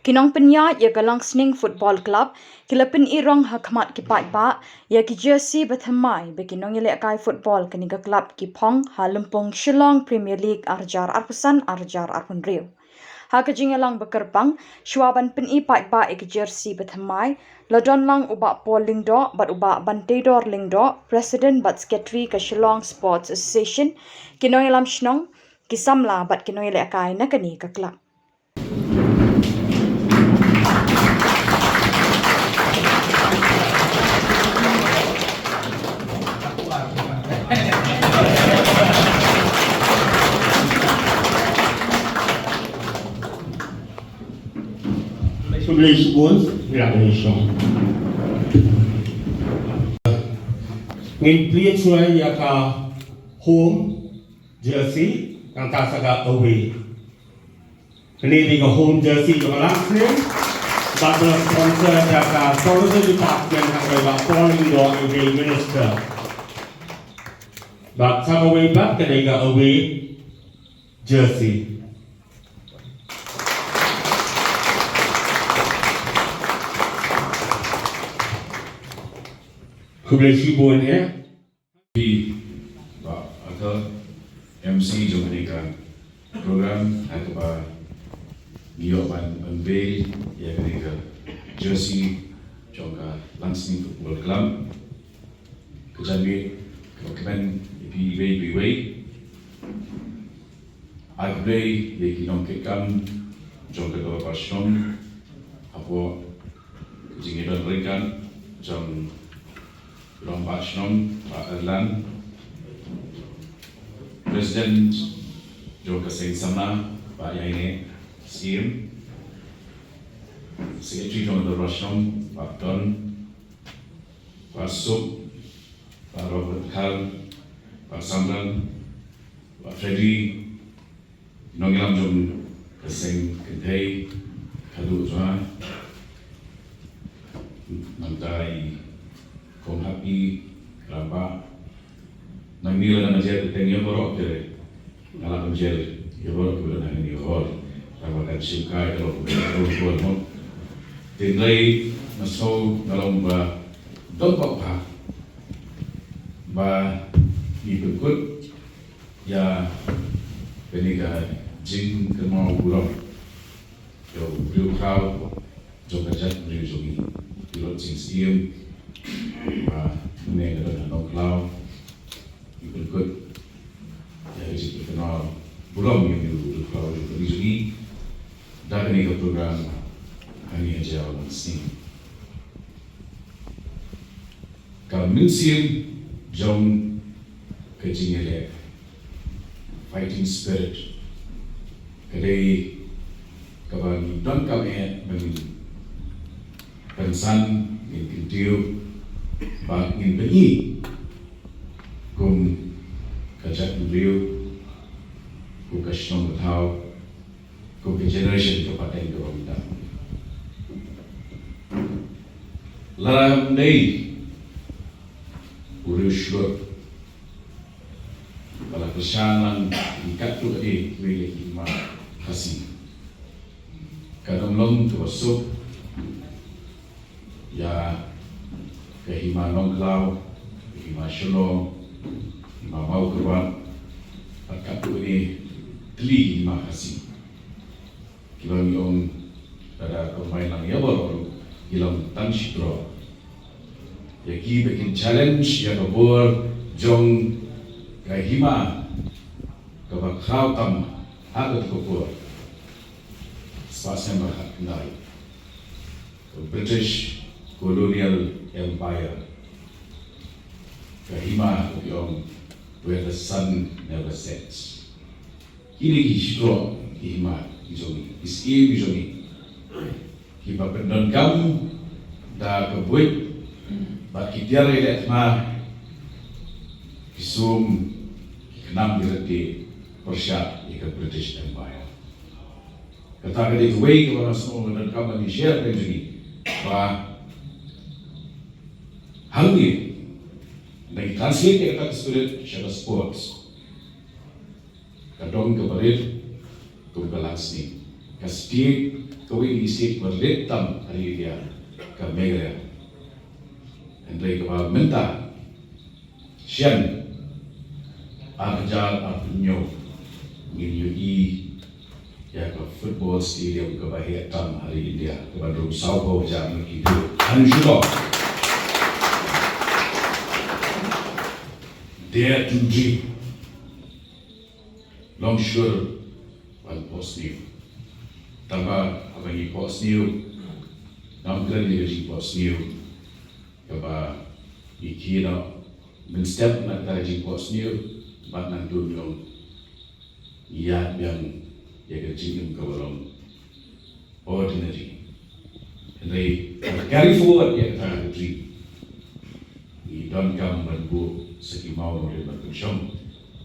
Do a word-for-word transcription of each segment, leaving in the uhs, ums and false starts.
Ki nongpynïaid ïa ka Langsning Football Club ki la pynrong ha khmat ki paidbah ïa ki jersey ba thymmai ba ki nongïalehkai football kane ka club ki phong ha Lympung Shillong Premier League arjar arphew san arjar arphew hynriew. Ha ka jingïalang ba kyrpang, shuwa ban pynpaidbah ïa ki jersey ba thymmai, la don lang u Bah Paul Lyngdoh bad u Bah Banteidor Lyngdoh, President bad Secretary ka Shillong Sports Association, ki nongïalam shnong, ki samla bad ki nongïalehkai na kane ka club. Khublei shibun. Ya, khublei shibun. Ngin plie shuwa ïa ka home jersey, nangta sa ka away. Kane dei ka home jersey jong ka Langsning. Bad ka sponsor da ka Tourism Department, ha ka Bah Paul Lyngdoh, Agri Minister. Bad sa kawei pat ka dei ka away jersey. Khublei shibun eh. Phi, Bah Arthur, M C jong kane ka program, ha kaba ngi ïoh ban unveil ïa kane ka jersey jong ka Langsning Football Club. Ka jingmut kaba kmen ïa phi iwei pa iwei. Ai khublei ïa ki nongkitkam jong ka dorbar shnong hapoh ka jingïadon ryngkat jong Rangbah Shnong Bah Erlang, President jong ka Seng Samla Bah Ïaineh Syiem, Secretary jong ka Dorbar Shnong Bah Don, Bah Suk, Bah Robert Khar, Bah Samran, Bah Freddy, nongïalam jong ka Seng Kynthei Khadduh Jong, nangta i Kong Happy, Rangbah. Nangne lada nga jer kyrteng ïa baroh te nga lah ban jer ïa baroh kiba don hangne ïa baroh. Rangbah kan shim kai ka long kumba ka long kumba long. Te hynrei nga sngew nga long ba donkam bha ba ngi pynkut ïa kane ka jingkynmaw burom ïa u briew khraw jong ka jaitbynriew jong ngi, u Tilot Sing Syiem, ba mynne ka don ha Nongkhlaw. Ngi pynkut ïa ka jingkynmaw burom ïa u briew khraw jong ka ri jong ngi da kane ka program hangne ha Jaiaw Langsning. Ka mynsiem jong ka jingïaleh, fighting spirit, ka dei kaba ngi donkam eh ba ngin pynsan, ngin kyntiew bad ngin pyni kum ka jaitbynriew, kum ka shnong ka thaw, kum ka generation ka pateng kaba mynta. Lada ym dei u riewshlur ba la kyrshan lang ïa katto katne kiwei ki hima Khasi, kan ym long kaba suk ïa ka hima Nongkhlaw, ka hima Shillong, hima Mawkyrwat, bad katto katne tylli ki hima Khasi. Kiba ngi ong lada ka mai lang ïa baroh ruh ki long tang shi troh. Ïa ki ba kin challenge ïa ka bor jong ka hima kaba khraw tam ha kata ka por. Spah snem ba khatkhyndai. British Colonial Empire. Ka hima ka ong Where the Sun Never Sets. Kine ki shi troh ki hima ki jong ngi, ki syiem ki jong ngi, kiba pyndonkam da ka buit bad ki tiar ïaleh thma, ki sum, ki khnam ki ryntieh pyrshah ïa ka British Empire. Kata ka dei kawei kaba nga sngew nga donkam ban ïa share bad phi ba hangne, lada ngi translate ïa kata ka spirit sha ka sports, ka dong kaba rit kum ka Langsning, ka stieh kawei ka state ba rit tam ha ri India, ka Meghalaya. Hynrei kaba mynta, shen, ar hajar arphew hynñiew, ngin ïohi ïa ka football stadium kaba heh tam ha ri India, kaba rung saw phew hajar na ki dei. Hynrei shuh, dare to dream. Long shuh ban pos niu. Tangba haba ngi pos niu, ngam kren ïa ka jingpos niu kaba ngi kiew noh mynstep na kata ka jingpos niu, bad nang dun jong ngi ïa biang ïa ka jingim kaba long ordinary. Hynrei ban carry forward ïa kata ka dream, ngi donkam ban buh sa ki maw nongrim ban pynshong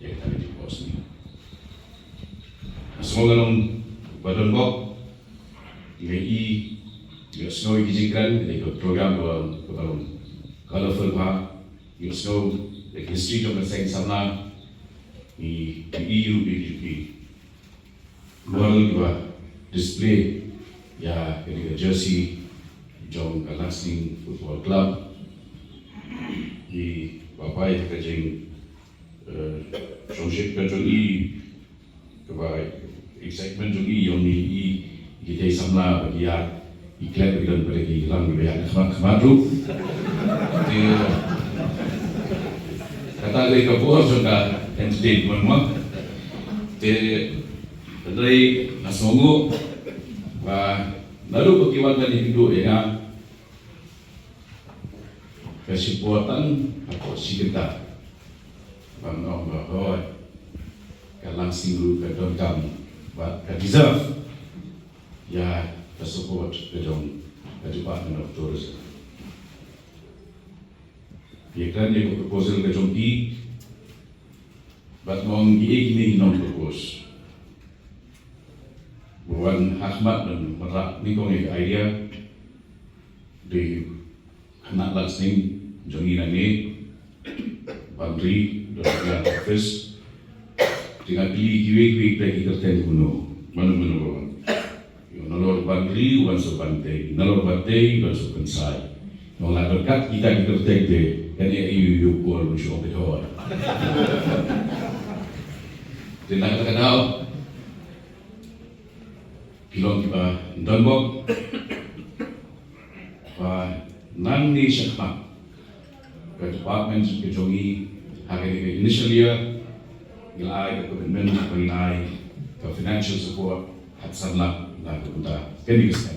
ïa kata ka jingpos niu. Nga sngew nga long ba donbok, ngi ïohi, ngi sngew ïa ki jingkren, ïa ka program ba, ba long colorful bha, ngi sngew ïa ka history jong ka seng samla, ngi, ngi ïohi ïa ki, ïa ki Ruh kiba display ïa kane ka jersey jong ka Langsning Football Club. Ngi ba pai ha ka jing, eh, shongshit ka jong i, kaba excitement jong i, ïa ngi i, ki tei samla ba ki ïa i klet ba ki don ba ki lang ba ïa khmat khmat ruh. Te kata ka dei ka por jong ka entertainment mo. Te hynrei nga sngewnguh ba naduh ba ki wan ban ïakynduh ïa nga, ka shipor tang hapoh shi kynta ban ong ba hooid, ka Langsning ruh ka donkam bad ka deserve ïa ka support ka jong ka Department of Tourism. Ïa kane ka proposal ka jong ki, bad nga ong ïa kine ki nong propose ba wan ha khmat ban wanrah nyngkong ïa ka idea. Dei kane ka Langsning jong ngi nangne ban ri da ka office. Te nga kylli kiwei kiwei ki kyrteng kumno, mano mano ba wan. Ïa nalor ban ri wan sa ban tei, nalor ban tei wan sa ban sai. Nong la kat kita ki kyrteng te, kan ïa ïa ïa kol wan shu ong te hoi. Te na kata ka daw ki long kiba don bok ba nangne shakhmat ka department ka jong ngi ha ka initial year ngi la ai ka commitment ba ngi la ai ka financial support haduh san lak na ka bynta kane ka snem.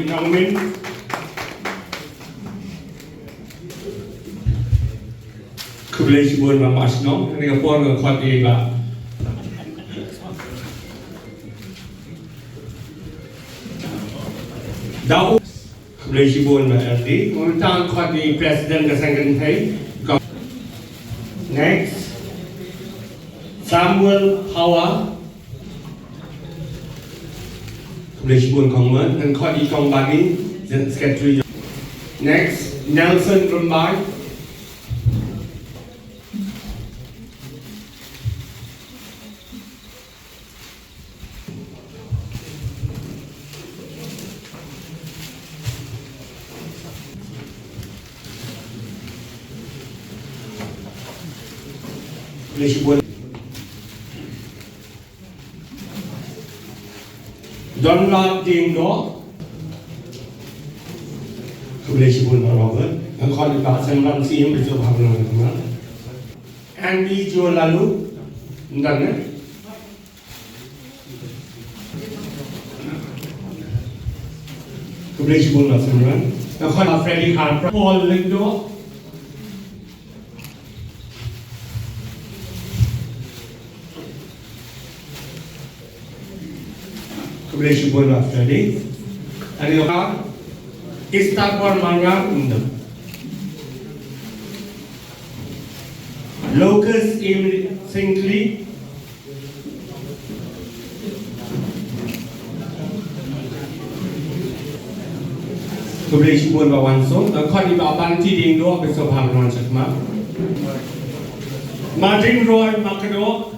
Nongmyn. Khublei shibun Bah Marshnong, ha kane ka por nga khot ïa i Bah Dau. Khublei shibun Bah L D. Mynta nga khot ïa i President ka Seng Kynthei. Next. Samuel Hawa. Khublei shibun Kong Mut, ngan khot ïa i Kong Bani, General Secretary. Next, Nelson Rymbai. Khublei shibun. Donald Diengdoh. Khublei shibun Bah Robert. Ngan khot ïa i Bah Seng Lam Syiem, Bishop Harmon Kumar. Andy Joe Laloo. Ngan ne. Khublei shibun Bah Seng Lam. Ngan khot ïa i Bah Freddy Harper. Paul Lyngdoh. Khublei shibun Bah Freddy. Ani ka Easter Paul Manga unda. Lucas Emily Singkli. Khublei shibun Bah Wansong, ngan khot ïa i Bah Banti Diengdoh, Bishop Harmon Chakma. Martin Roy Makdoh,